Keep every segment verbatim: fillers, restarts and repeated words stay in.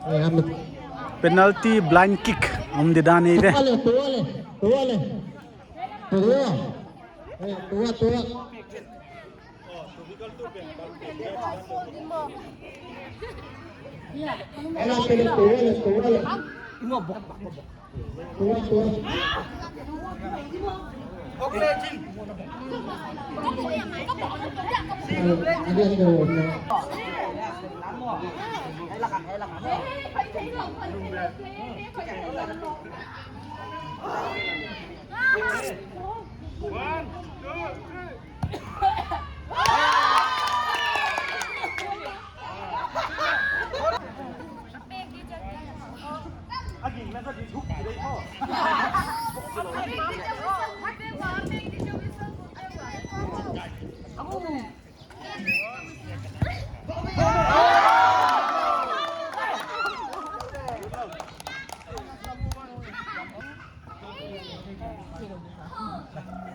Penalty, blind kick om di dan ei ve. Tua le, tua le, tua le. Tua. Eh, tua, tua. Ela, tua le, tua le, tua le.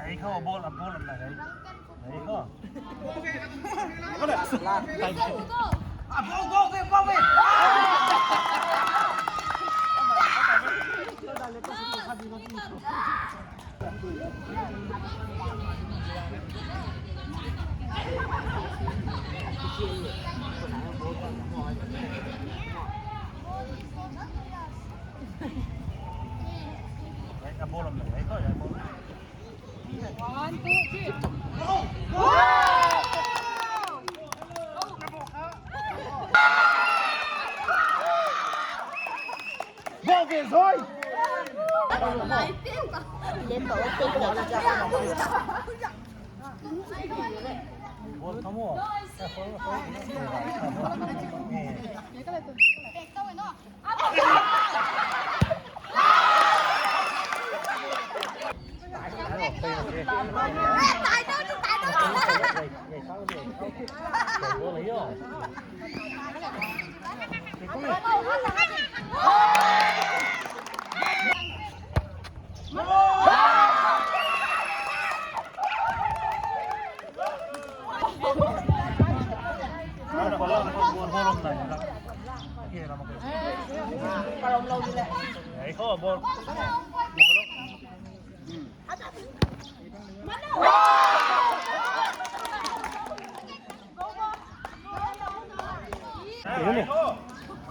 Ei kho, ball, ball na ei. Ei kho.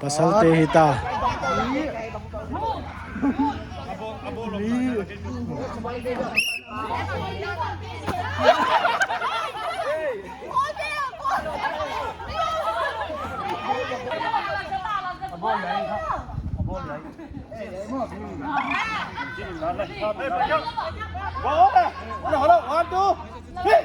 Pasalte hita. One, two, three.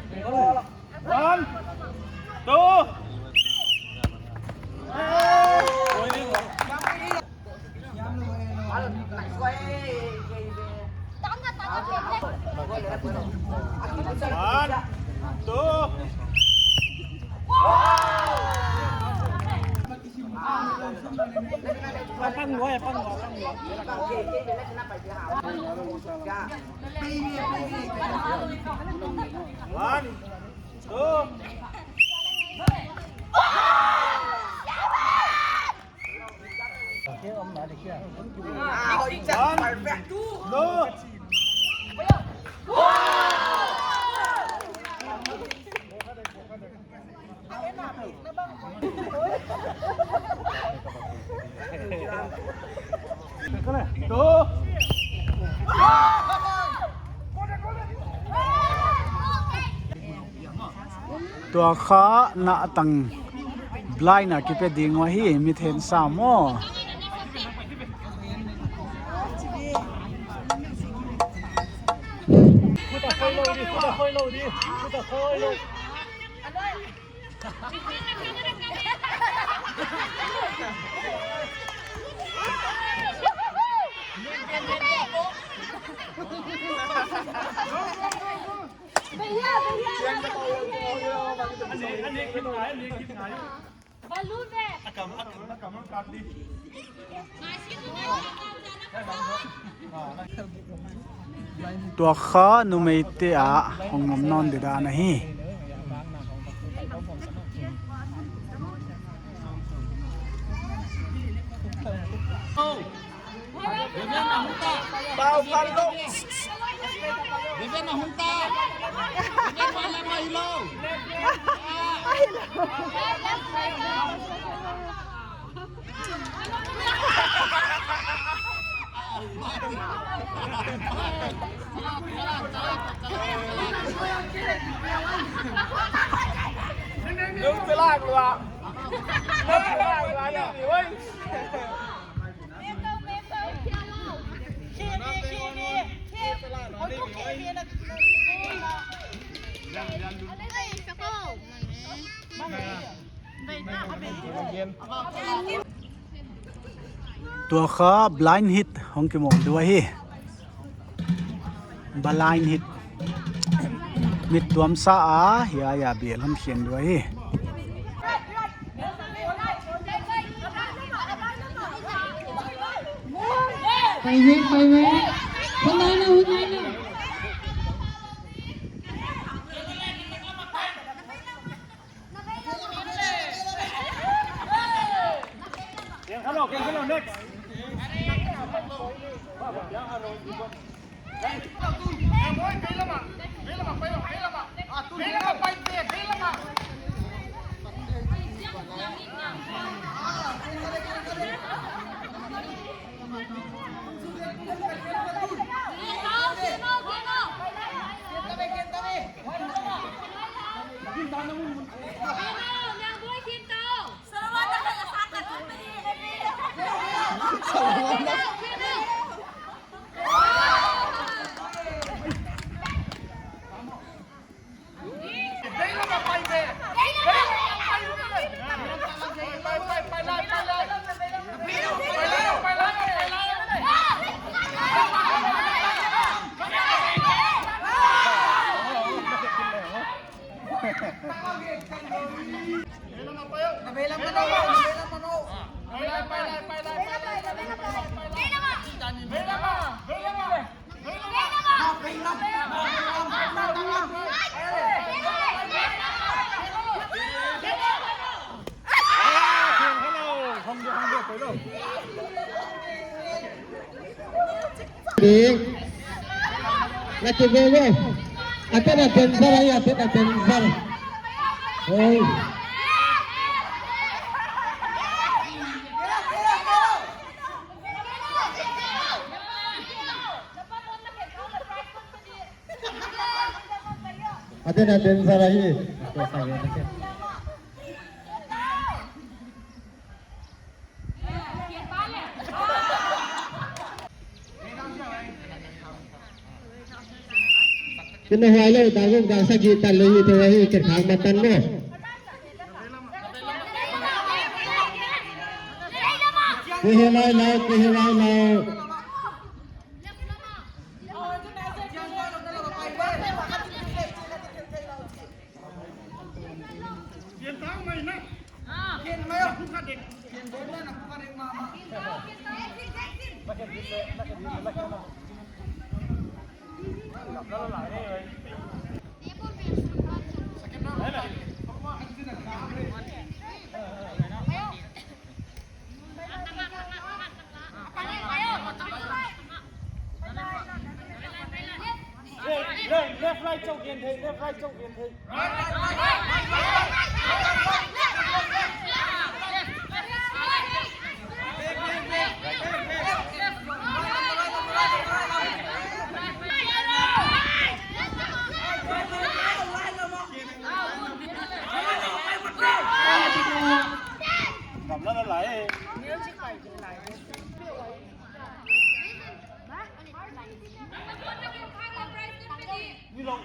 One, two. One, two. One, two. One, no. Tua kha na tang blind a kipe ding uh ahi, mi then sa maw. Tua kha numeite a hong om nawn didan ahi. Pau, pau, lo. Vivian, na hong ta. Vivian, wala mo hilo. Nung telak lua. Nung telak lua, ya, oi. Tua kha blind hit hong kimawl dua hi. Blind hit. Mit tuam sa a, hiai a bial hon khian dua hi. Pai ve, pai ve. Hun lai na, hun lai na. Ding. Lagi bebe. Ate na tensar ahi, ate na tensar. Hei. Ate na tensar ahi. Kena huai lou, tanggung gangsa kita lou itu ahi, kerkhang matan mo. Kehilai lau, kehilai lau. Left, right, chau gen thei, left, right, chau gen thei. Gamla la lai. Ni lo.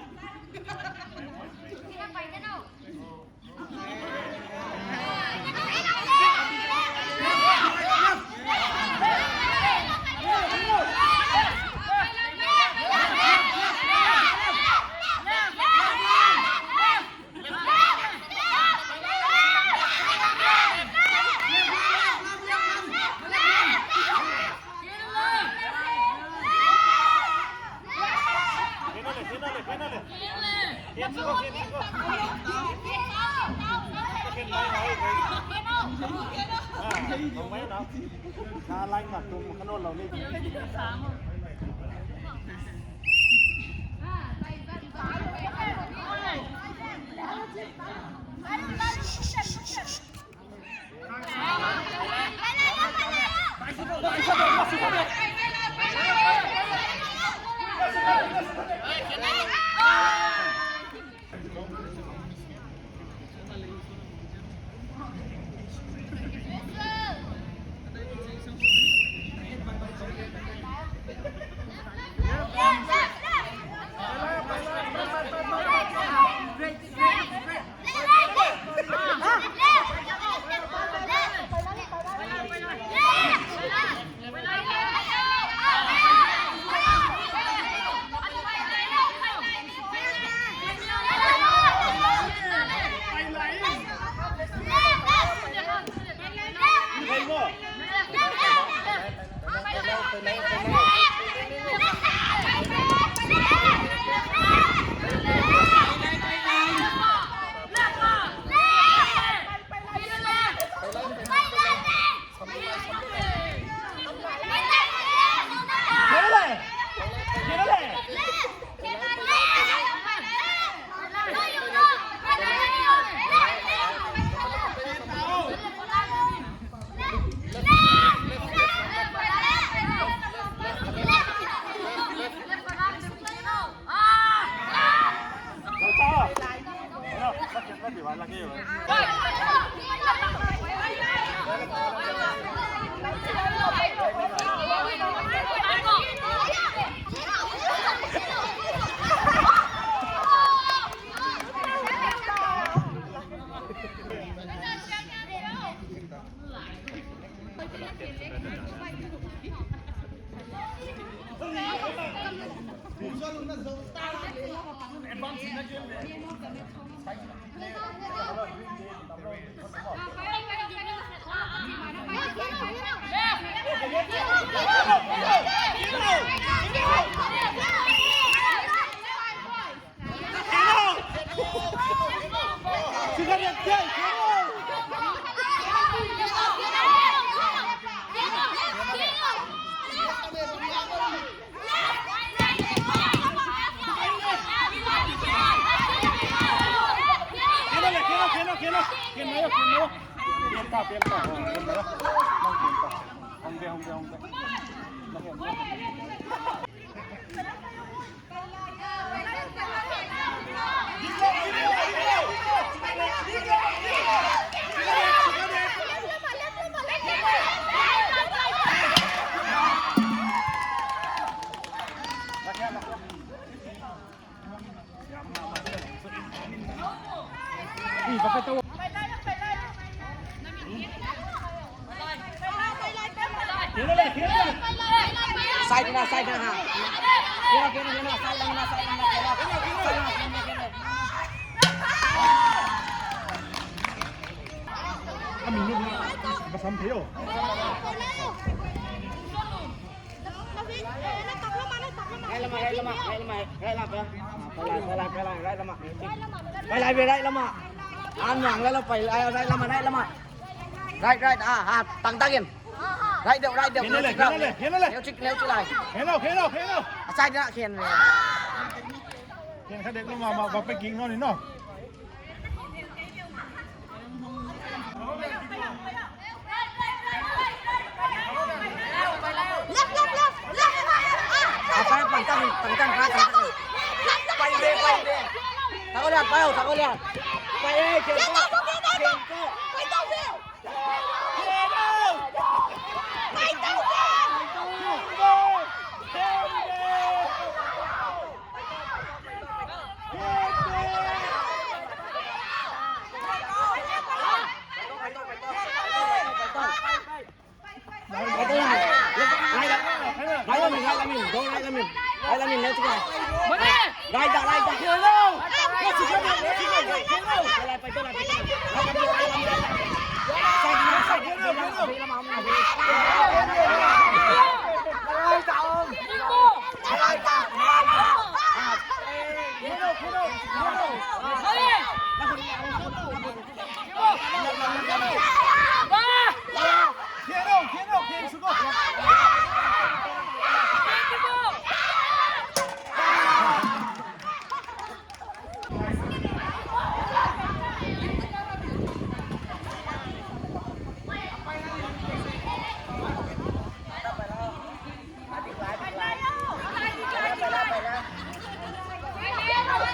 Side na, side na, ha. Kira, kira, kira, side lang na, side lang na, kira. Side lang na, side lang na, kira. Kami ni, basam tayo. Right lama, right lama, right lama, right lama. Pai lai, pai lai, pai lai, right lama. Pai lai, pai lai, right lama. An wang lai la, pai lai, right lama, right lama. Right, right, ah, ah, tang, tang in. Right deuh, right deuh. Khen le, khen le, khen le. Neu chik, neu chik lai. Khen le, khen le, khen le. A side na khen le. Khen kha dek lama, ma, ma, ba pe ging no ni no. Apa yang pantang, pantang, pantang. Pai be, pai be. Takut lihat, pai, takut lihat. Pai, eh, kien ko. Kien ko. Right lama, right lama, go right lama. Right lama, let's go. Right, right, right.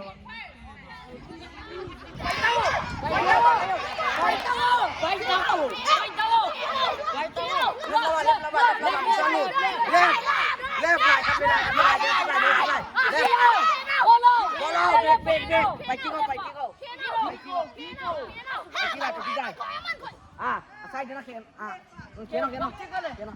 Left, left, right, left, right, left, right, left, right, left, right, left, right. Follow, back, back, back. Fighting out, fighting out. Fighting out, fighting out. Fighting out, fighting out. Ah, aside na ken. Ah, ken, ken, ken.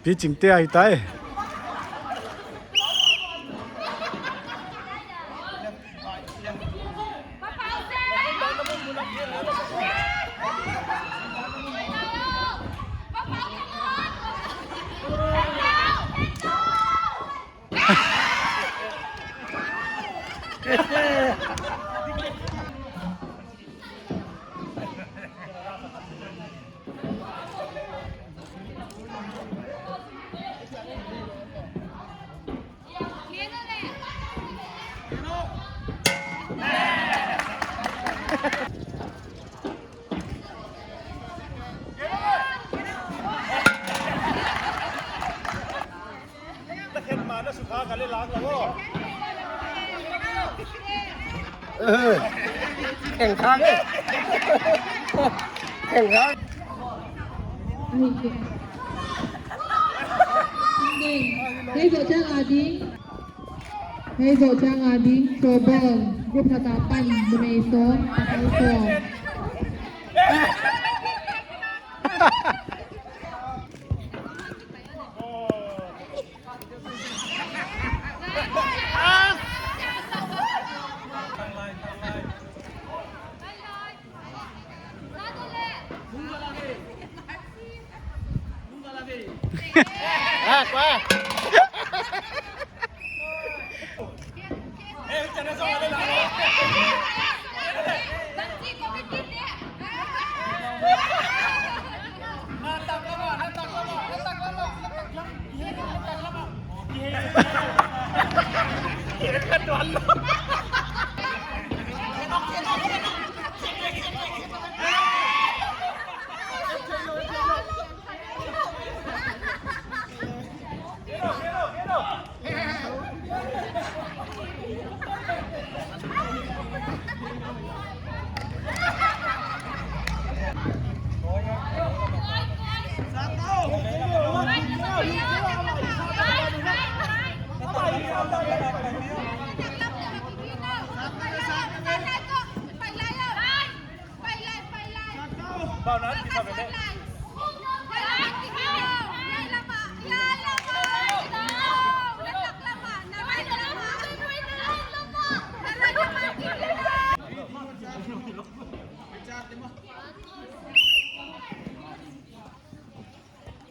Pitching te ahi tai. Kheng khang. Kheng khang. Hei zoh chiang a ding. Hei zoh chiang a ding. Throw ball. Group khat a pan. Numei sawm. Pasal sawm.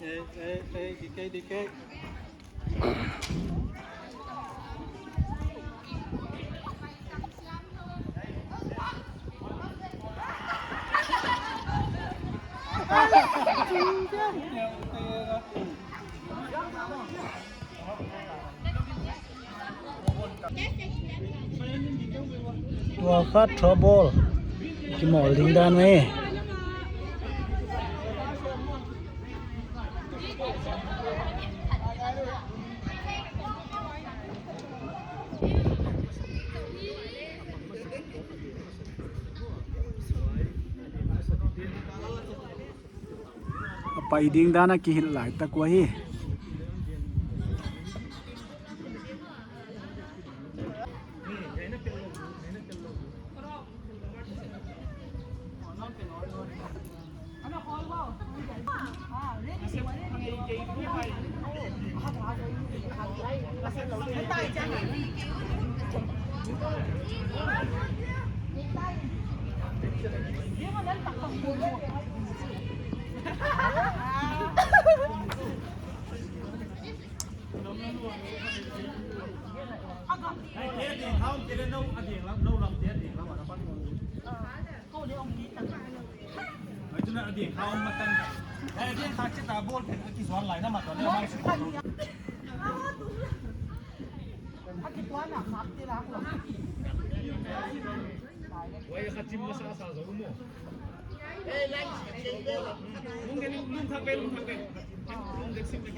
Eh, eh, eh, D K, D K. Tua kha throw ball kimawl ding dan mai. A pai ding dan a kihilh lai tak uh ahi. A ding kha om matan. Eh, a ding kha chita ball pen a kizuan lai na matan. A kituan a khak ti lak lo. Wai kha chim masa sa zo mo. Lung ke, lung, lung thak be, lung thak be. Lung ke sim be.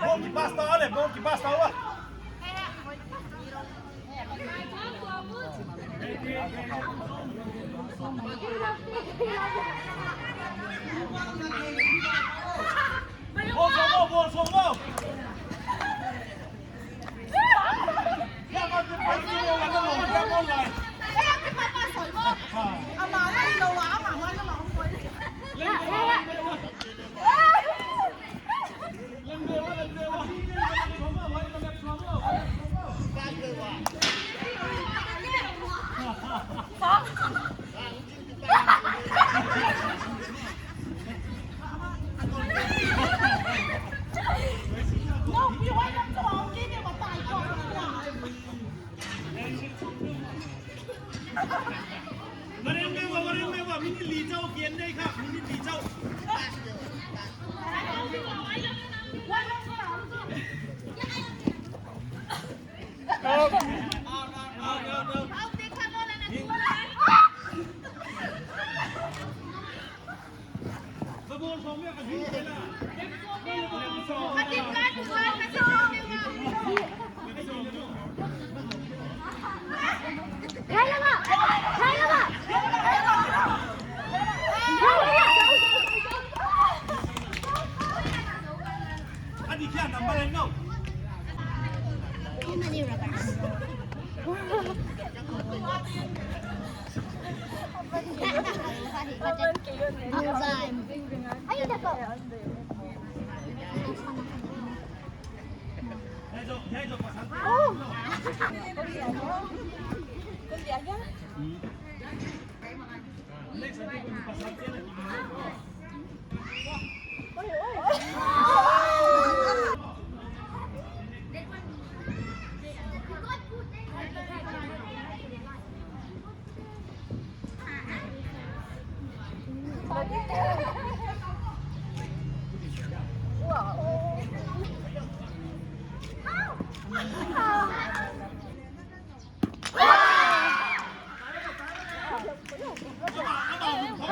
Ball kipas ta le, ball kipas ta wa. Warren Meva, Warren Meva, minute li chau, kian dei kha, minute li chau. Out, out, out, out.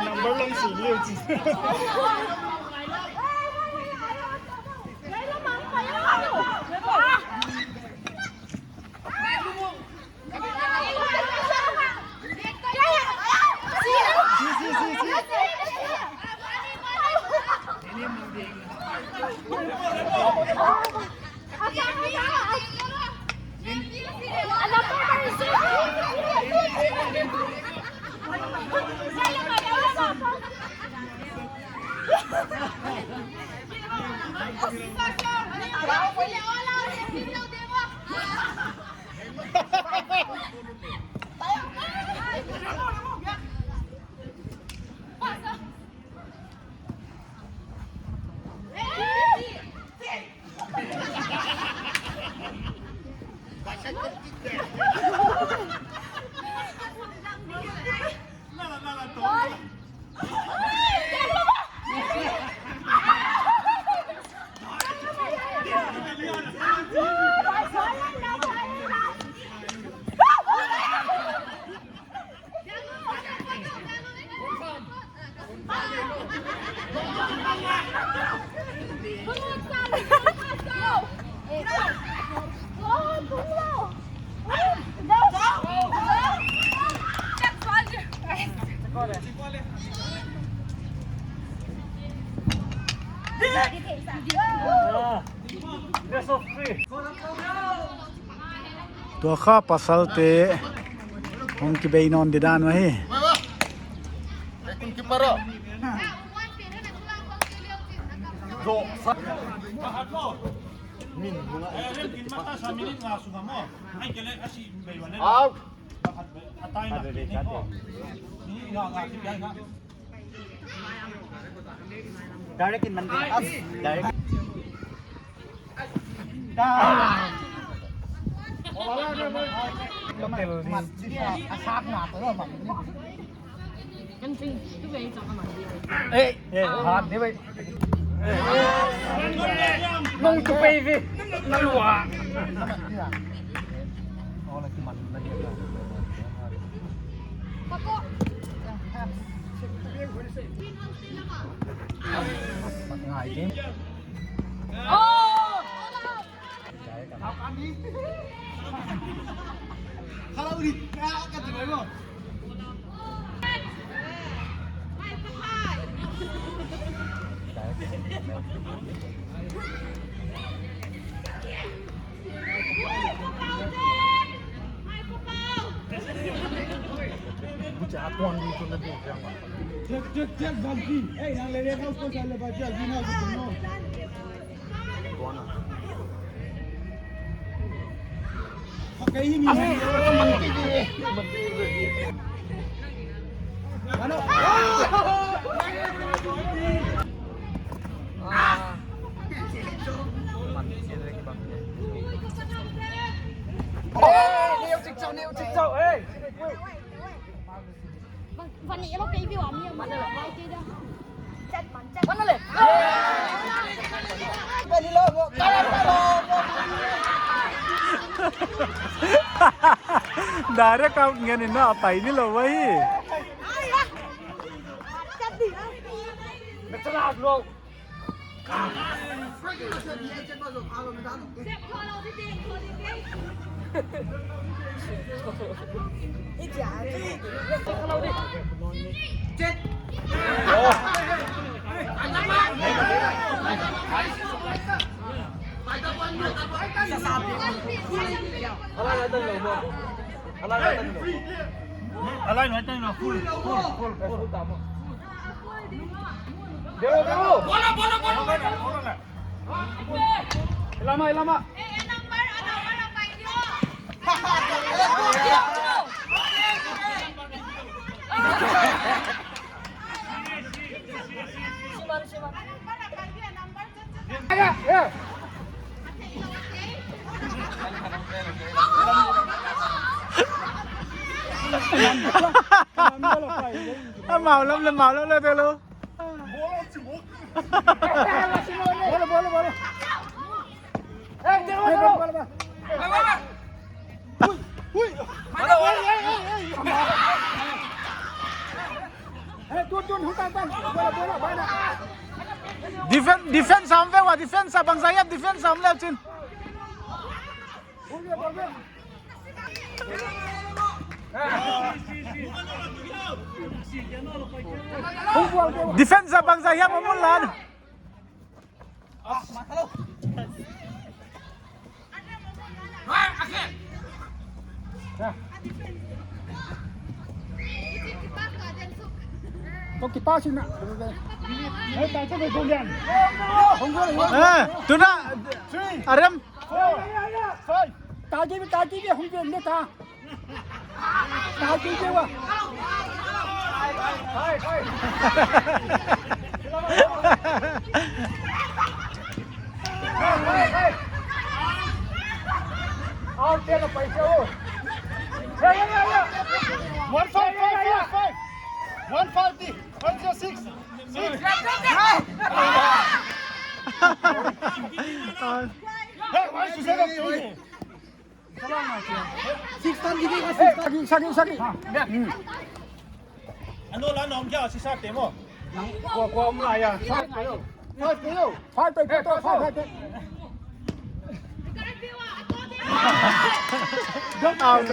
Number long si liu chi. Tua kha pasalte hong kibei nawn di dan ahi. Out. Direct in man. Direct. Eh, eh, hak di bai. Nong tu pai ve. Na lua. Ngai di. Check, check, check, Valky. Hey, nang lele kau ko sa le Valky, Alvina, no. Van ni lo kei view a mi a man la mai kei da. Chat man chat. Van le. Direct out ngen in na pai ni lo wai. Ai ya. Chat di. Metra lo. Alai, alai, alai, full, full, full, full. Deu, deu. Bola, bola, bola, bola. Ilama, ilama. Ya, ya. Mau lam le, mau lam le, telo. Bola, bola, bola. Eh, bola, bola. Hui, hui. Eh, tun, tun, hong tan, tan. Bola, bola, bola. Defense, defense sam ve wa, defense sa bang sa ya, defense sam le chin. Defense sa bang sa ya, mamun lan. Kau kipas sih nak. Eh, tak cuba goyang. Eh, tu nak. Arem. Five. Tadi, tadi dia hong dia ta. Tadi dia wa. Out there, paisa. Ya, ya, ya, ya. One five, five, five, five. One five, one zero six. Six. Hey, why you say that? Six tan gigi ka six tan. Sagi, sagi, sagi. Hmm. Ano la nom kya si sa temo. Ko ko om la ya. Five ko yo. Five ko, five ko, five ko. Don't out.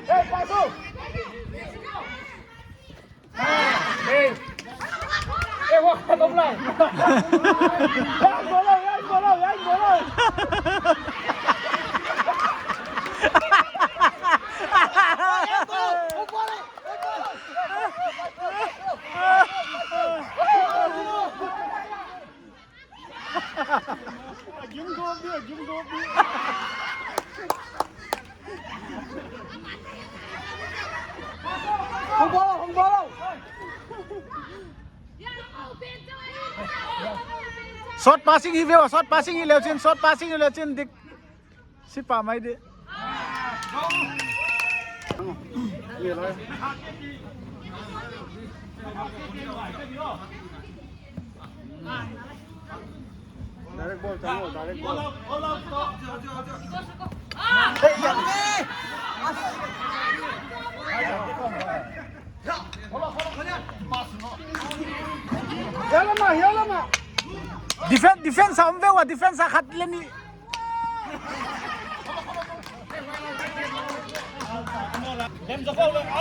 Hey, paso. Hey. Eh, wah, tak boleh. Yang bola, yang bola, yang bola. Agim gobi, agim gobi. Hong bolo, hong bolo. Short passing hi veu, short passing hi leuchin, short passing hi leuchin dik. Sipa mai di. Direct ball, Chang, direct ball. Hialama, hialama. Defense, defense a om ve ua, defense a khat le ni.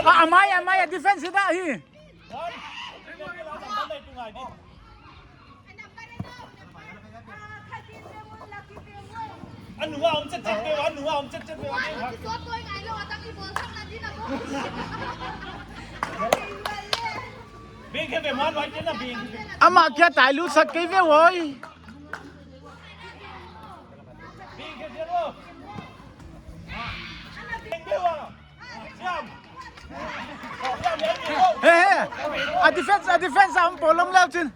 A, a mai, a mai, a defense hi dah hi. A nung a om chetchet ve, a nung a om chetchet ve. Bing khe ve man vai te na bing. Amah kia tai lu sak kei ve oi. Bing khe ve lo. Bing ve wa. He, he. A defense, a defense a om polom leu chin.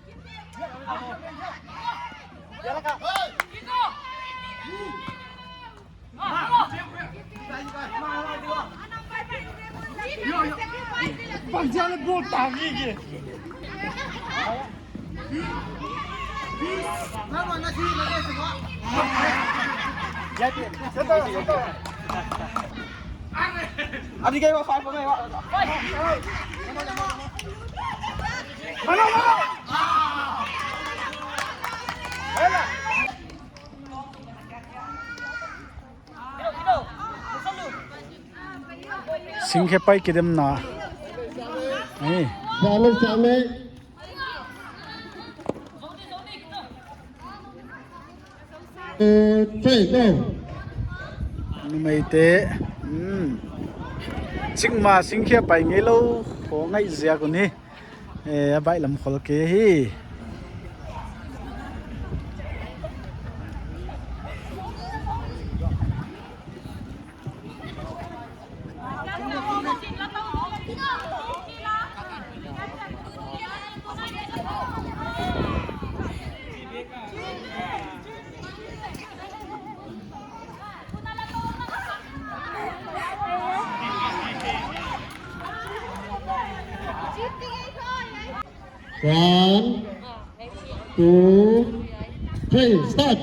Bang jala bol tang ni ke. Adi kai wa five ko mai wa. Mano, mano. Singkhe pai kidemna. Ni. Chale, chale. Eh, three, go. Numeite. Hmm. Chingma singkhe pai ngeilou. Ho ngai ziak un hi. Eh, a baihlam khol kei hi. One, two, three, start.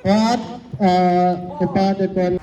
Pat, eh, upa te pon.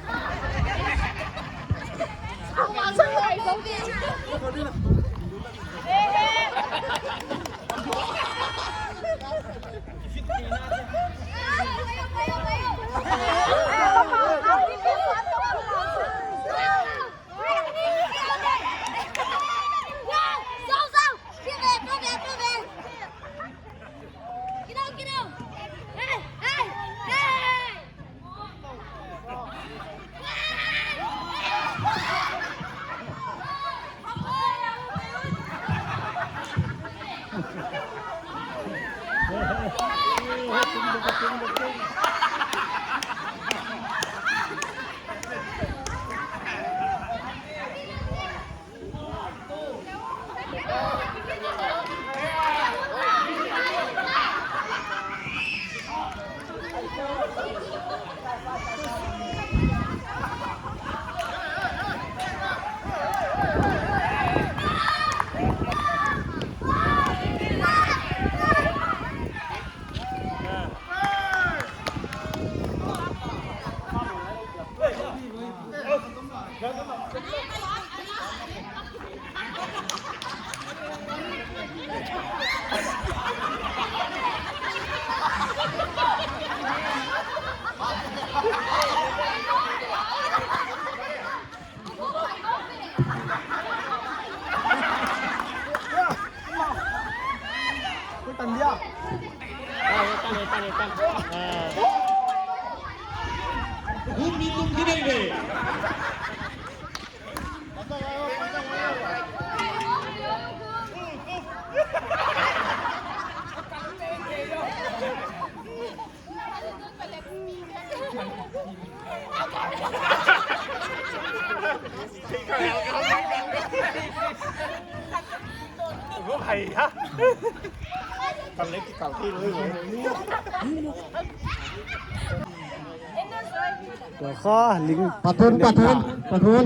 Tua kha ling. Pathum, pathum, pathum.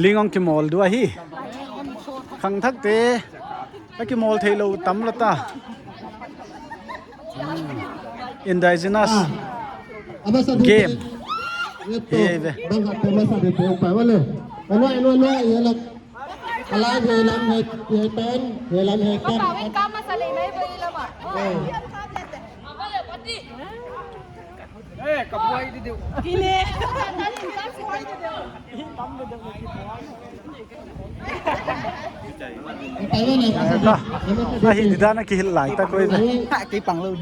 Ling hong kimawl dua hi. Khangthak te a kimawl theilou tam lou ta. Indigenous game. Hi ve. Ka, ka hi di dan a kihilh lai ta koi ve. Kei pang lou.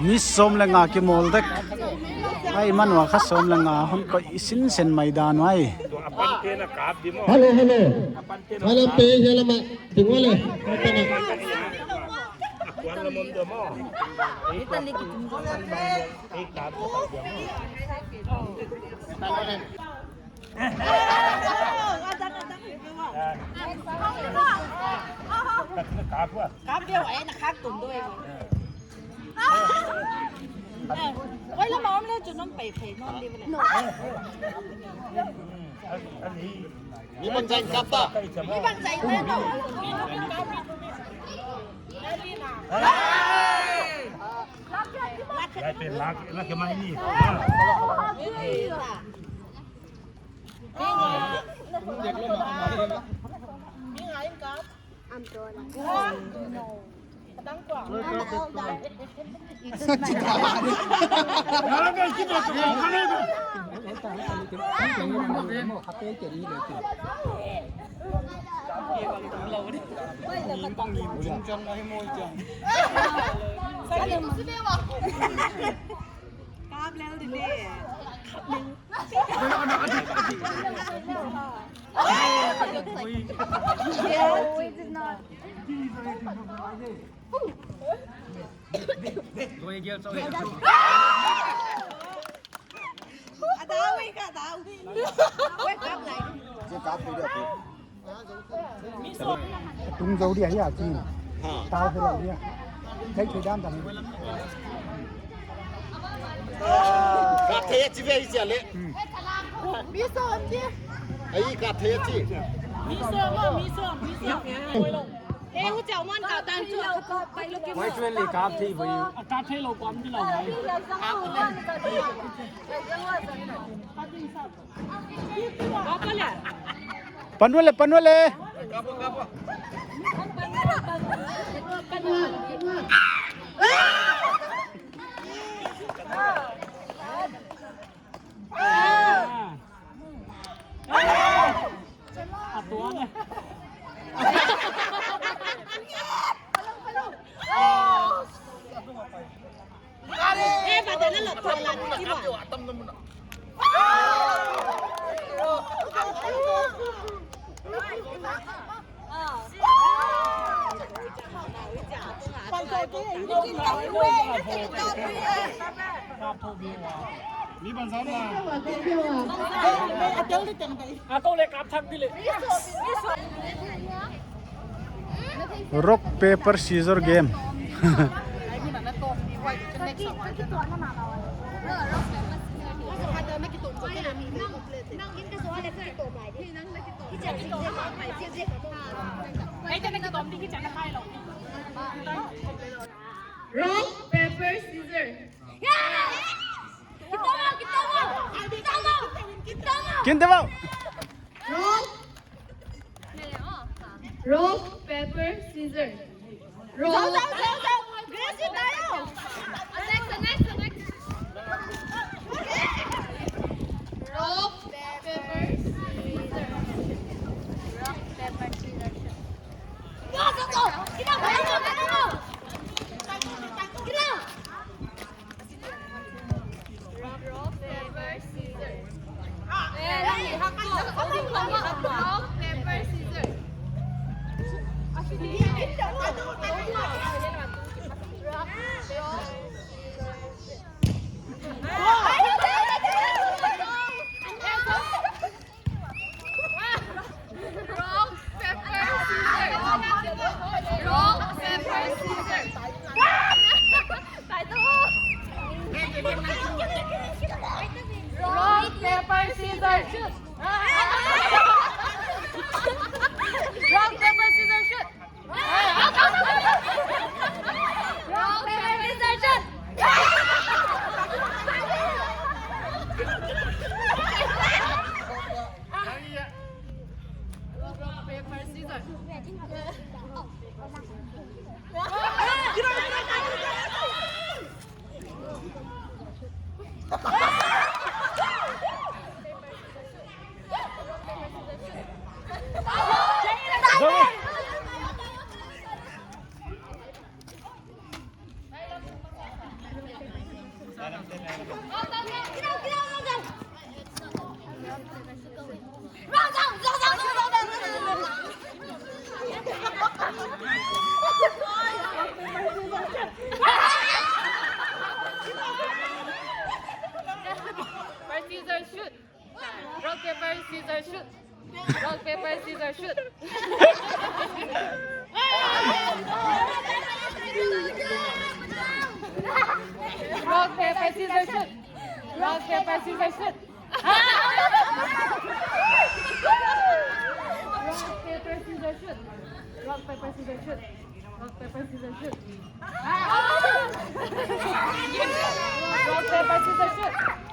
Mi sawm leh nga kimawl dek. Ahihman ua kha sawm leh nga hon koih sinsen mai dan uai. Hello, hello. Hello, pe, hello, ma. Ding uale. Oi, la maam le chu nom pai pai nom di bole. Mi bang jai kap ta. Mi bang jai ta no. Lak, lak, lak ke mai ni. Tung zou dia ya, chin. Tau hela dia. Kai thei dan dan. Ka thei chi ve i chia le. Mi sawm di. Ai ka thei chi. Mi sawm, mi sawm, mi sawm. Eh, u chau man ka tan chu. Mai tuen le ka thei ve. Ka thei lou kuam di lou. Panua le, panua le. Mi ban zam la. A ko le kap thak di le. Rock, paper, scissor game. Rock, paper, scissor. Kinte bau. Rock. Rock, paper, scissor. Rock. Gracie, tayo. Next, next, next. Paper, scissors, shoot. Rock, paper, scissors, shoot. Rock, paper, scissors, shoot. Rock, paper, scissors, shoot. Rock, paper, scissors, shoot. Rock, paper, scissors, shoot. Rock, paper, scissors, shoot. Rock, paper, scissors, shoot.